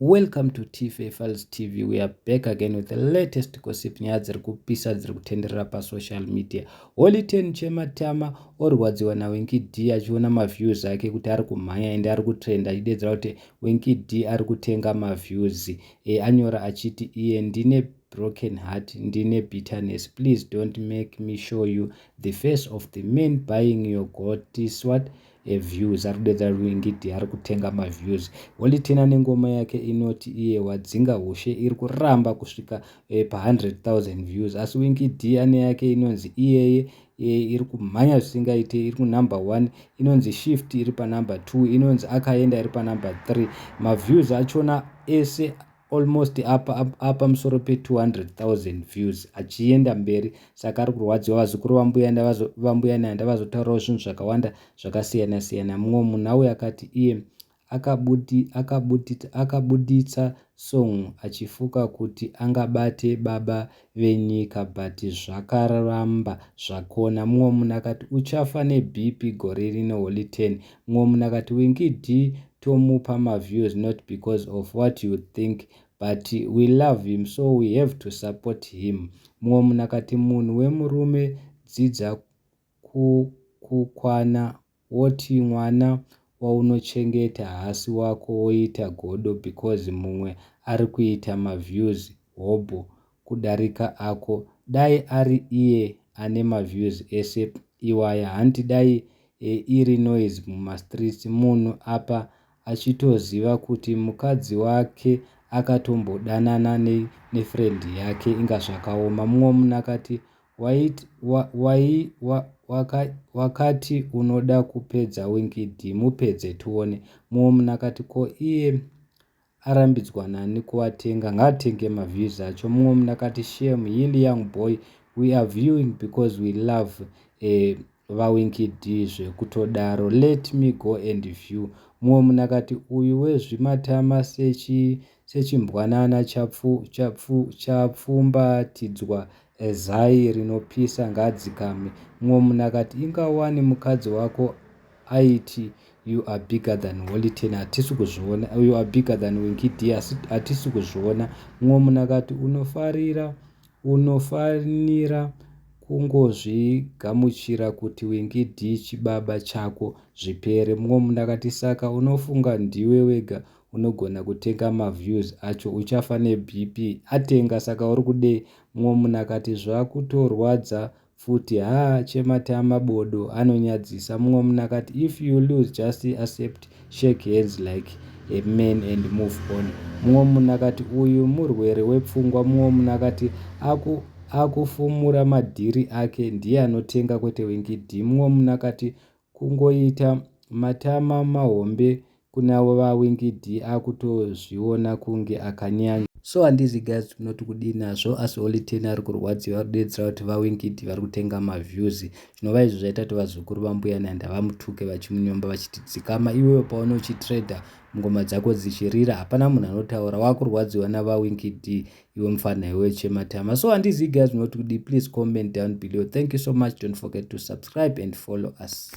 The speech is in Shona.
Welcome to TFA Files TV. We are back again with the latest gossip, nyaya dziri kupisa dziri kutenderera pasocial media. Holy Ten Chematama orwadziwa naWinky D achiona maviews ake kuti ari kumhanya ende ari kutrenda, achidedzera kuti Winky D ari kutenga maviews. Anyora achiti iye, "Ndine broken heart, ndine bitterness. Please don't make me show you the face of the man buying your gotis what views." Ari kudedza Winky D ari kutenga maviews. Holy Ten nengoma yake inoti iye "Wadzinga Ushe" iri kuramba kusvika pa100 000 views, asi Winky D ane yake inonzi "Iyeye" iri kumhanya zvisingaite, iri kunumber 1. Inonzi "Shift" iri panumber 2, inonzi "Akaenda" iri panumber 3. Maviews achona ese almost apamusoro pe200 000 views achienda mberi. Saka ari kurwadziwa. Vazukuru vambuya Nehanda vazotaurawo zvinhu zvakawanda zvakasiyana siyana. Mumwe munhu auyo akati iye akabuditsa song achifunga kuti angabate baba venyika, but zvakaramba zvakona. Mumwe munhu akati, "Uchafa neBP gore rino, Holy 10." Mumwe munhu akati, "Winky D tomupa maviews not because of what you think, but we love him, so we have to support him." Mumwe munhu akati, "Munhu wemurume dzidza kukwana, woti mwana waunochengeta haasi wako, woita godo because mumwe ari kuita maviews hobho kudarika ako. Dai ari iye ane maviews ese iwaya, handi dai iri noise mumastreets. Munhu apa achitoziva kuti mukadzi wake akatombodanana nefriend yake. Inga zvakaoma." Mumwe munhu akati, "Wakati unoda kupedza Winky D, mupedze tione." Mumwe munhu akati, "Ko iye arambidzwa nani kuwatenga? Ngaatenge maviews acho." Mumwe munhu akati, "Shame, heal, young boy. We are viewing because we love vaWinky D zvekutodaro. Let me go and view." Mumwe munhu akati, "Uyu wezvimatama sechimbwanana chapfumbatidzwa zai rinopisa, ngaadzikame." Mumwe munhu akati, "Ingawani mukadzi wako aiti you are bigger than Holy Ten, hatisi kuzviona. You are bigger than Winky D, hatisi kuzviona." Mumwe munhu akati, "Unofanira kungozvigamuchira kuti Winky D chibaba chako, zvipere." Mumwe munhu akati, "Saka unofunga ndiwe wega unogona kutenga maviews acho? Uchafa neBP. Atenga, saka uri kudei?" Mumwe munhu akati, "Zvakutorwadza futi haa, Chematama bodo, anonyadzisa." Mumwe munhu akati, "If you lose, just accept, shake hands like a man and move on." Mumwe munhu akati, "Uyu murwere wepfungwa." Mumwe munhu akati, "Akufumura madhiri ake, ndiye anotenga kwete Winky D." Mumwe munhu akati, "Kungoita matama mahombe kuna vaWinky D, akutozviona kunge akanyanya." So handizi guys tinoti kudii nazvo, asi Holy Ten ari kurwadziwa, kudedzera kuti vaWinky D vari kutenga maviews, zvinova izvo zvaita kuti vazukuru vambuya Nehanda vamutuke vachimunyomba vachiti, "Dzikama iwewe, pauna uchitrenda, ngoma dzako dzichirira, hapana munhu anotaura. Wakurwadziwa navaWinky D iwe, mufana iwe Chematama." So handizi guys munoti kudii? Please comment down below. Thank you so much. Don't forget to subscribe and follow us.